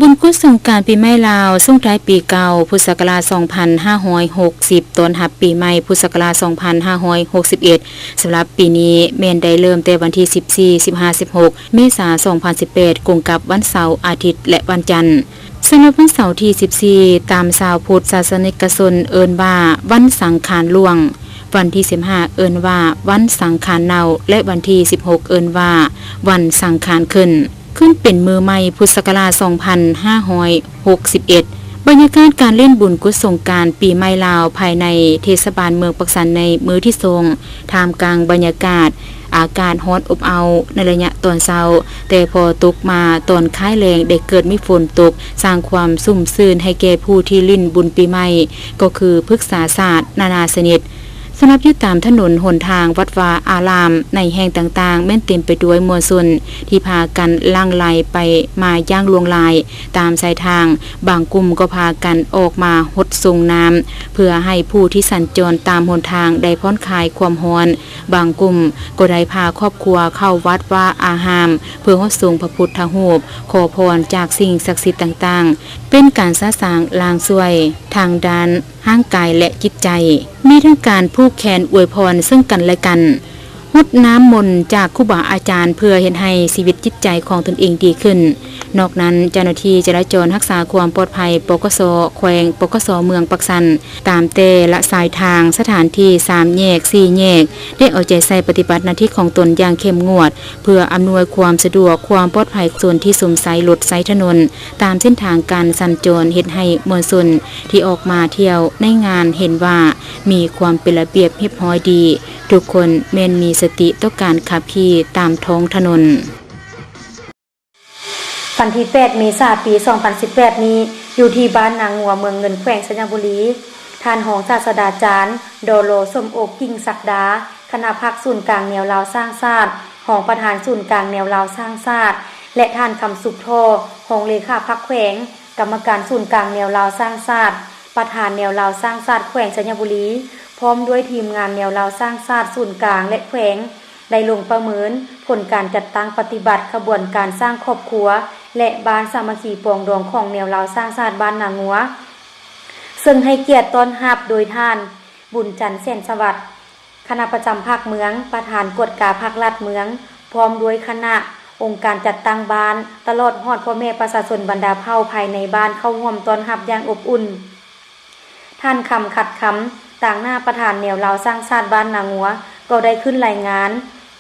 ບຸນກຸດສົງການປີໃໝ່ລາວ ສົ່ງທ້າຍປີເກົ່າ ພຸດສັກກະລາຊສອງພັນຫ້າຮ້ອຍຫົກສິບ ຕ້ອນຮັບປີໃໝ່ ພຸດສັກກະລາຊສອງພັນຫ້າຮ້ອຍຫົກສິບເອັດ ສຳລັບປີນີ້ແມ່ນໄດ້ເລີ່ມແຕ່ວັນທີສິບສີ່ ສິບຫ້າ ສິບຫົກ ເມສາ ສອງພັນສິບແປດ ກົງກັບວັນເສົາ, ອາທິດ ແລະ ວັນຈັນ. ສຳລັບວັນເສົາທີສິບສີ່ ຕາມຊາວພຸດສາສະນິກະຊົນເອີ້ນວ່າ ວັນສັງຂານຫຼວງ, ວັນທີສິບຫ້າ ເອີ້ນວ່າ ວັນສັງຂານເນົ່າ ແລະ ວັນທີສິບຫົກ ເອີ້ນວ່າ ວັນສັງຂານຂຶ້ນ. ຂຶ້ນເປັນມື້ໃໝ່ ພຸດສັກກະລາຊສອງພັນຫ້າຮ້ອຍຫົກສິບເອັດ ບັນຍາກາດການຫຼິ້ນບຸນກຸດສົງການປີໃໝ່ລາວ ພາຍໃນເທດສະບານເມືອງປາກຊັນໃນມື້ທີສອງ ທ່າມກາງບັນຍາກາດອາກາດຮ້ອນອົບເອົາໃນໄລຍະຕອນເຊົ້າ, ແຕ່ພໍຕົກມາຕອນຄ້າຍແລງໄດ້ເກີດມີຝົນຕົກ ສ້າງຄວາມຊຸ່ມຊື່ນໃຫ້ແກ່ຜູ້ທີ່ຫຼິ້ນບຸນປີໃໝ່ ກໍຄືພຶກສາສາດນານາຊະນິດ. ສຳລັບຢູ່ຕາມຖະໜົນຫົນທາງ, ວັດວາອາລາມໃນແຫ່ງຕ່າງໆ ແມ່ນເຕັມໄປດ້ວຍມວນຊົນທີ່ພາກັນຫຼັ່ງໄຫຼໄປມາຢ່າງຫຼວງຫຼາຍຕາມສາຍທາງ, ບາງກຸ່ມກໍພາກັນອອກມາຫົດສົງນ້ຳ ເພື່ອໃຫ້ຜູ້ທີ່ສັນຈອນຕາມຫົນທາງໄດ້ຜ່ອນຄາຍຄວາມຮ້ອນ, ບາງກຸ່ມກໍໄດ້ພາຄອບຄົວເຂົ້າວັດວາອາຮາມ ເພື່ອຫົດສົງພະພຸດທະຮູບ, ຂໍພອນຈາກສິ່ງສັກສິດຕ່າງໆ, ເປັນການສະສາງລ້າງຊ່ວຍທາງດ້ານ ຮ່າງກາຍ ແລະ ຈິດໃຈ. ມີທັງການຜູກແຂນອວຍພອນເຊິ່ງກັນ ແລະ ກັນ, ຫົດນ້ຳມົນຈາກຄູບາອາຈານ ເພື່ອເຮັດໃຫ້ຊີວິດຈິດໃຈຂອງຕົນເອງດີຂຶ້ນ. ນອກນັ້ນ, ເຈົ້າໜ້າທີ່ຈະລາຈອນຮັກສາຄວາມປອດໄພ ປກສ ແຂວງ, ປກສ ເມືອງປາກຊັນ ຕາມແຕ່ລະສາຍທາງ, ສະຖານທີ່, ສາມແຍກ, ສີ່ແຍກ ໄດ້ເອົາໃຈໃສ່ປະຕິບັດໜ້າທີ່ຂອງຕົນຢ່າງເຂັ້ມງວດ ເພື່ອອຳນວຍຄວາມສະດວກ, ຄວາມປອດໄພຂອງຊົນທີ່ຊົມໃຊ້ລົດໃຊ້ຖະໜົນ ຕາມເສັ້ນທາງການສັນຈອນ, ເຮັດໃຫ້ມວນຊົນທີ່ອອກມາທ່ຽວໃນງານເຫັນວ່າມີຄວາມເປັນລະບຽບຮຽບຮ້ອຍດີ, ທຸກຄົນແມ່ນມີສະຕິຕໍ່ການຂັບຂີ່ຕາມທ້ອງຖະໜົນ. ວັນທີແປດ ເມສາ ປີສອງພັນສິບແປດນີ້, ຢູ່ທີ່ບ້ານນາງົວ ເມືອງເງິນ ແຂວງໄຊຍະບູລີ, ທ່ານຮອງສາດສະດາຈານ ດລ ສົມໂອ ກິ່ງສັກດາ, ຄະນະພັກສູນກາງແນວລາວສ້າງຊາດ, ຮອງປະທານສູນກາງແນວລາວສ້າງຊາດ ແລະ ທ່ານ ຄຳສຸກ ທໍ່ ຮອງເລຂາພັກແຂວງ, ກຳມະການສູນກາງແນວລາວສ້າງຊາດ, ປະທານແນວລາວສ້າງຊາດແຂວງໄຊຍະບູລີ ພ້ອມດ້ວຍທີມງານແນວລາວສ້າງຊາດສູນກາງ ແລະ ແຂວງ ໄດ້ລົງປະເມີນຜົນການຈັດຕັ້ງປະຕິບັດຂະບວນການສ້າງຄອບຄົວ ແລະ ບ້ານສາມັກຄີປອງດອງຂອງແນວລາວສ້າງຊາດບ້ານນາງົວ, ເຊິ່ງໃຫ້ກຽດຕ້ອນຮັບໂດຍທ່ານ ບຸນຈັນ ແສນສະຫວັດ, ຄະນະປະຈຳພັກເມືອງ, ປະທານກວດກາພັກລັດເມືອງ, ພ້ອມດ້ວຍຄະນະ, ອົງການຈັດຕັ້ງບ້ານ, ຕະຫຼອດຮອດພໍ່ແມ່ປະຊາຊົນບັນດາເຜົ່າພາຍໃນບ້ານເຂົ້າຮ່ວມຕ້ອນຮັບຢ່າງອົບອຸ່ນ. ທ່ານ ຄຳ ຂັດຄຳ, ຕາງໜ້າປະທານແນວລາວສ້າງຊາດບ້ານນາງົວ ກໍໄດ້ຂຶ້ນລາຍງານ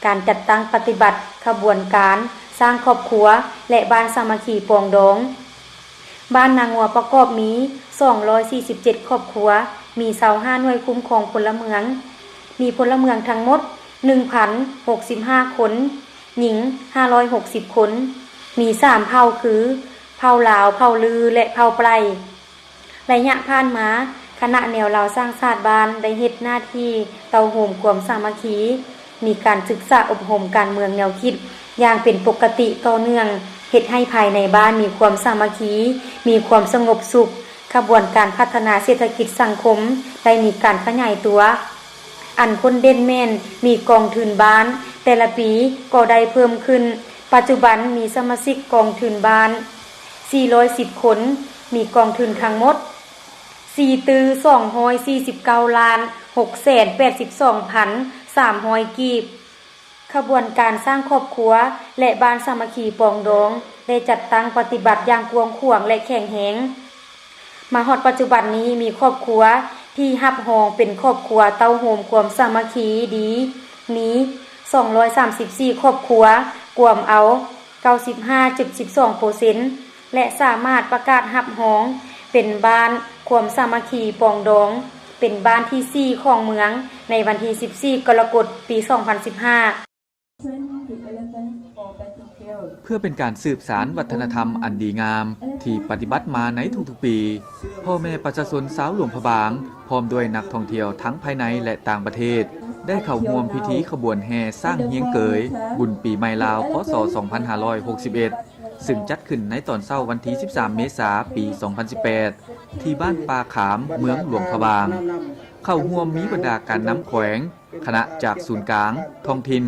ການຈັດຕັ້ງປະຕິບັດຂະບວນການສ້າງຄອບຄົວ ແລະ ບ້ານສາມັກຄີປອງດອງ. ບ້ານນາງົວປະກອບມີສອງຮ້ອຍສີ່ສິບເຈັດຄອບຄົວ, ມີຊາວຫ້າໜ່ວຍຄຸ້ມຄອງພົນລະເມືອງ, ມີພົນລະເມືອງທັງໝົດໜຶ່ງພັນຫົກສິບຫ້າຄົນ, ຍິງຫ້າຮ້ອຍຫົກສິບຄົນ, ມີສາມເຜົ່າຄື ເຜົ່າລາວ, ເຜົ່າລື ແລະ ເຜົ່າໄປ. ໄລຍະຜ່ານມາ, ຄະນະແນວລາວສ້າງຊາດບ້ານໄດ້ເຮັດໜ້າທີ່ເຕົ້າໂຮມຄວາມສາມັກຄີ, ມີການສຶກສາອົບຮົມການເມືອງແນວຄິດຢ່າງເປັນປົກກະຕິຕໍ່ເນື່ອງ, ເຮັດໃຫ້ພາຍໃນບ້ານມີຄວາມສາມັກຄີ, ມີຄວາມສະຫງົບສຸກ, ຂະບວນການພັດທະນາເສດຖະກິດສັງຄົມໄດ້ມີການຂະຫຍາຍຕົວ. ອັນພົ້ນເດັ່ນແມ່ນມີກອງທຶນບ້ານ, ແຕ່ລະປີກໍໄດ້ເພີ່ມຂຶ້ນ. ປັດຈຸບັນມີສະມາຊິກກອງທຶນບ້ານສີ່ຮ້ອຍສິບຄົນ, ມີກອງທຶນທັງໝົດສີ່ຕື້ສອງຮ້ອຍສີ່ສິບເກົ້າລ້ານຫົກແສນແປດສິບສອງພັນສາມຮ້ອຍກີບ. ຂະບວນການສ້າງຄອບຄົວ ແລະ ບ້ານສາມັກຄີປອງດອງ ໄດ້ຈັດຕັ້ງປະຕິບັດຢ່າງກວ້າງຂວາງ ແລະ ແຂງແຮງ. ມາຮອດປັດຈຸບັນນີ້ ມີຄອບຄົວທີ່ຮັບຮອງເປັນຄອບຄົວເຕົ້າໂຮມຄວາມສາມັກຄີດີ ມີສອງຮ້ອຍສາມສິບສີ່ຄອບຄົວ, ກວມເອົາເກົ້າສິບຫ້າຈຸດສິບສອງເປີເຊັນ ແລະ ສາມາດປະກາດຮັບຮອງເປັນບ້ານຄວາມສາມັກຄີປອງດອງ ເປັນບ້ານທີສີ່ຂອງເມືອງ ໃນວັນທີສິບສີ່ ກໍລະກົດ ປີສອງພັນສິບຫ້າ. ເພື່ອເປັນການສືບສານວັດທະນະທຳອັນດີງາມທີ່ປະຕິບັດມາໃນທຸກໆປີ, ພໍ່ແມ່ປະຊາຊົນຊາວຫຼວງພະບາງ ພ້ອມດ້ວຍນັກທ່ອງທ່ຽວທັງພາຍໃນ ແລະ ຕ່າງປະເທດ ໄດ້ເຂົ້າຮ່ວມພິທີຂະບວນແຫ່ຊ້າງຮຽງເກີຍ ບຸນປີໃໝ່ລາວ ພ.ສ. ສອງພັນຫ້າຮ້ອຍຫົກສິບເອັດ ຊຶ່ງຈັດຂຶ້ນໃນຕອນເຊົ້າວັນທີສິບສາມ ເມສາ ປີສອງພັນສິບແປດ ທີ່ບ້ານປ່າຂາມ ເມືອງຫຼວງພະບາງ. ເຂົ້າຮ່ວມມີບັນດາການນຳແຂວງ, ຄະນະຈາກສູນກາງ, ທ້ອງຖິ່ນ,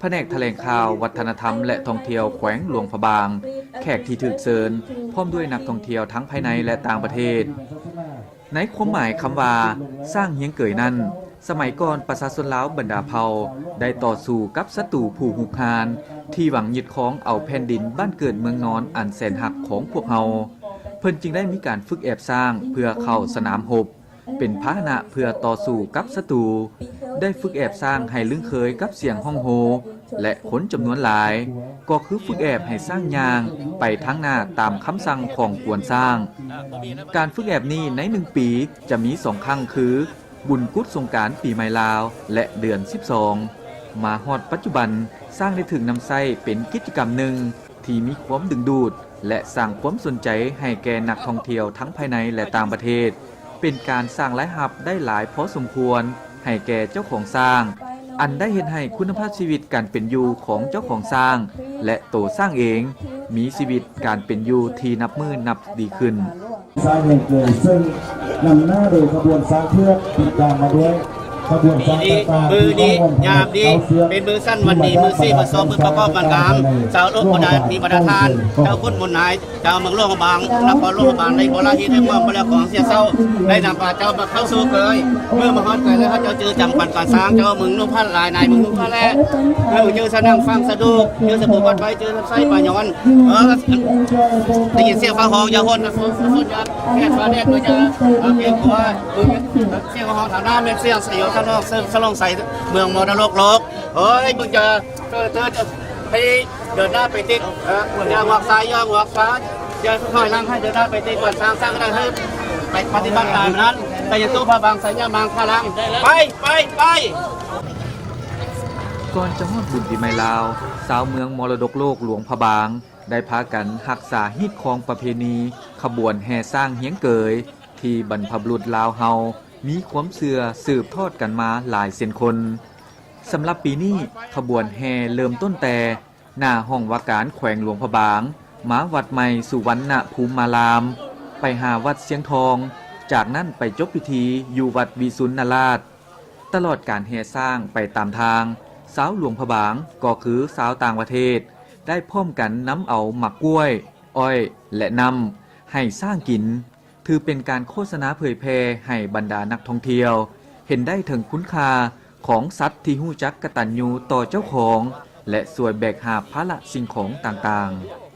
ພະແນກຖະແຫຼງຂ່າວ, ວັດທະນະທຳ ແລະ ທ່ອງທ່ຽວແຂວງຫຼວງພະບາງ, ແຂກທີ່ຖືກເຊີນ ພ້ອມດ້ວຍນັກທ່ອງທ່ຽວທັງພາຍໃນ ແລະ ຕ່າງປະເທດ. ໃນຄວາມໝາຍຄຳວ່າ ຊ້າງຮຽງເກີຍນັ້ນ, ສະໄໝກ່ອນປະຊາຊົນລາວບັນດາເຜົ່າໄດ້ຕໍ່ສູ້ກັບສັດຕູຜູ້ຮຸກຮານ ທີ່ຫວັງຍຶດຄອງເອົາແຜ່ນດິນບ້ານເກີດເມືອງນອນອັນແສນຮັກຂອງພວກເຮົາ. ເພິ່ນຈຶ່ງໄດ້ມີການຝຶກແອບຊ້າງເພື່ອເຂົ້າສະໜາມຮົບ. ເປັນພາຫະນະເພື່ອຕໍ່ສູ້ກັບສັດຕູ, ໄດ້ຝຶກແອບຊ້າງໃຫ້ລຶ້ງເຄີຍກັບສຽງຮ້ອງໂຮ ແລະ ຄົນຈຳນວນຫຼາຍ, ກໍຄືຝຶກແອບໃຫ້ຊ້າງຍ່າງໄປທາງໜ້າຕາມຄຳສັ່ງຂອງກວນຊ້າງ. ການຝຶກແອບນີ້ໃນໜຶ່ງປີຈະມີສອງຄັ້ງ ຄື ບຸນກຸດສົງການປີໃໝ່ລາວ ແລະ ເດືອນສິບສອງ. ມາຮອດປັດຈຸບັນ, ຊ້າງໄດ້ຖືກນຳໃຊ້ເປັນກິດຈະກຳໜຶ່ງທີ່ມີຄວາມດຶງດູດ ແລະ ສ້າງຄວາມສົນໃຈໃຫ້ແກ່ນັກທ່ອງທ່ຽວທັງພາຍໃນ ແລະ ຕ່າງປະເທດ, ເປັນການສ້າງລາຍຮັບໄດ້ຫຼາຍພໍສົມຄວນໃຫ້ແກ່ເຈົ້າຂອງຊ້າງ, ອັນໄດ້ເຮັດໃຫ້ຄຸນນະພາບຊີວິດການເປັນຢູ່ຂອງເຈົ້າຂອງຊ້າງ ແລະ ໂຕຊ້າງເອງ ມີຊີວິດການເປັນຢູ່ທີ່ນັບມື້ນັບດີຂຶ້ນ. ຊ້າງແຫ່ງເກີຍ ເຊິ່ງນຳໜ້າໂດຍຂະບວນຊ້າງເຜືອກ ຕິດຕາມມາດ້ວຍຂະບວນຊ້າງຕ່າງໆ ມື້ດີ ທີ່ເຂົ້າຮ່ວມ ຍາມດີ ເປັນມື້ສັນວັນດີ ມື້ສີ ມື້ສອບ ມື້ປະກອບວັນງາມ ຊາວໂລກບໍ່ໄດ້ມີບັນດາທ່ານ ເຈົ້າຄຸນບຸນນາຍ ເຈົ້າເມືອງຫຼວງພະບາງ ນະຄອນຫຼວງພະບາງ ໄດ້ຂໍລາຮີດໃຫ້ຄວາມບໍ່ແລຂອງເສຍເສົ້າ ໄດ້ນຳພາເຈົ້າມາເຂົ້າສູ່ເກີຍ ເມື່ອມາຮອດເກີຍແລ້ວ ເຂົາເຈົ້າຈື່ຈຳກັນການຊ້າງ ເຈົ້າເມືອງໜູພັນລາຍ ນາຍເມືອງໜູພັນແລ ເອີ ເຈີສະໜັງຝັງສະດູກ ເຈີສະໂພບັດໄວ້ ເຈີສະໄຊປາຍອນ ເອີ ໄດ້ຍິນສຽງຟ້າຮ້ອງ ຢ່າຫົນນະ ຝົນ ຝົນຢ່າ ແດດຟ້າແດດບໍ່ຢ່າ ເອີ ເກງກົວ ສຽງຮ້ອງທາງໜ້າແມ່ນສຽງສະຫຍອງສະໜອງ ສະຫຼອງໄຊ ເມືອງມໍລະດົກໂລກ ເອີຍ ມຶງຢ່າ ເຕີ ເຕີ ໄປເດີນໜ້າໄປຕິດ ເອີ ຢ່າງວກຊ້າຍ ຢ່າງວກຊ້າຍ ຢ່າຖອຍຫຼັງ ໃຫ້ເດີນໜ້າໄປຕິດ ກ່ອນສ້າງ ສ້າງໄດ້ ໃຫ້ໄປປະຕິບັດຕາມນັ້ນ ໄຊຍະຕຸພະວັງ ໄຊຍະມັງຄະລັງ ໄປ ໄປ ໄປ. ກ່ອນຈະຮອດບຸນປີໃໝ່ລາວ, ຊາວເມືອງມໍລະດົກໂລກຫຼວງພະບາງ ໄດ້ພາກັນຮັກສາຮີດຄອງປະເພນີຂະບວນແຫ່ຊ້າງຮຽງເກີຍ ທີ່ບັນພະບຸລຸດລາວເຮົາມີຄວາມເຊື່ອສືບທອດກັນມາຫຼາຍເຊັ່ນຄົນ. ສຳລັບປີນີ້, ຂະບວນແຫ່ເລີ່ມຕົ້ນແຕ່ໜ້າຫ້ອງວ່າການແຂວງຫຼວງພະບາງ, ມາວັດໃໝ່ສຸວັນນະພູມມາລາມ, ໄປຫາວັດຊຽງທອງ, ຈາກນັ້ນໄປຈົບພິທີຢູ່ວັດວິສຸນນະລາດ. ຕະຫຼອດການແຫ່ຊ້າງໄປຕາມທາງ, ຊາວຫຼວງພະບາງ ກໍຄືຊາວຕ່າງປະເທດ ໄດ້ພ້ອມກັນນຳເອົາໝາກກ້ວຍ, ອ້ອຍ ແລະ ນ້ຳ ໃຫ້ຊ້າງກິນ. ຖືເປັນການໂຄສະນາເຜີຍແຜ່ໃຫ້ບັນດານັກທ່ອງທ່ຽວເຫັນໄດ້ເຖິງຄຸນຄ່າຂອງສັດທີ່ຮູ້ຈັກກະຕັນຍູຕໍ່ເຈົ້າຂອງ ແລະ ຊ່ວຍແບກຫາບພາລະສິ່ງຂອງຕ່າງໆ.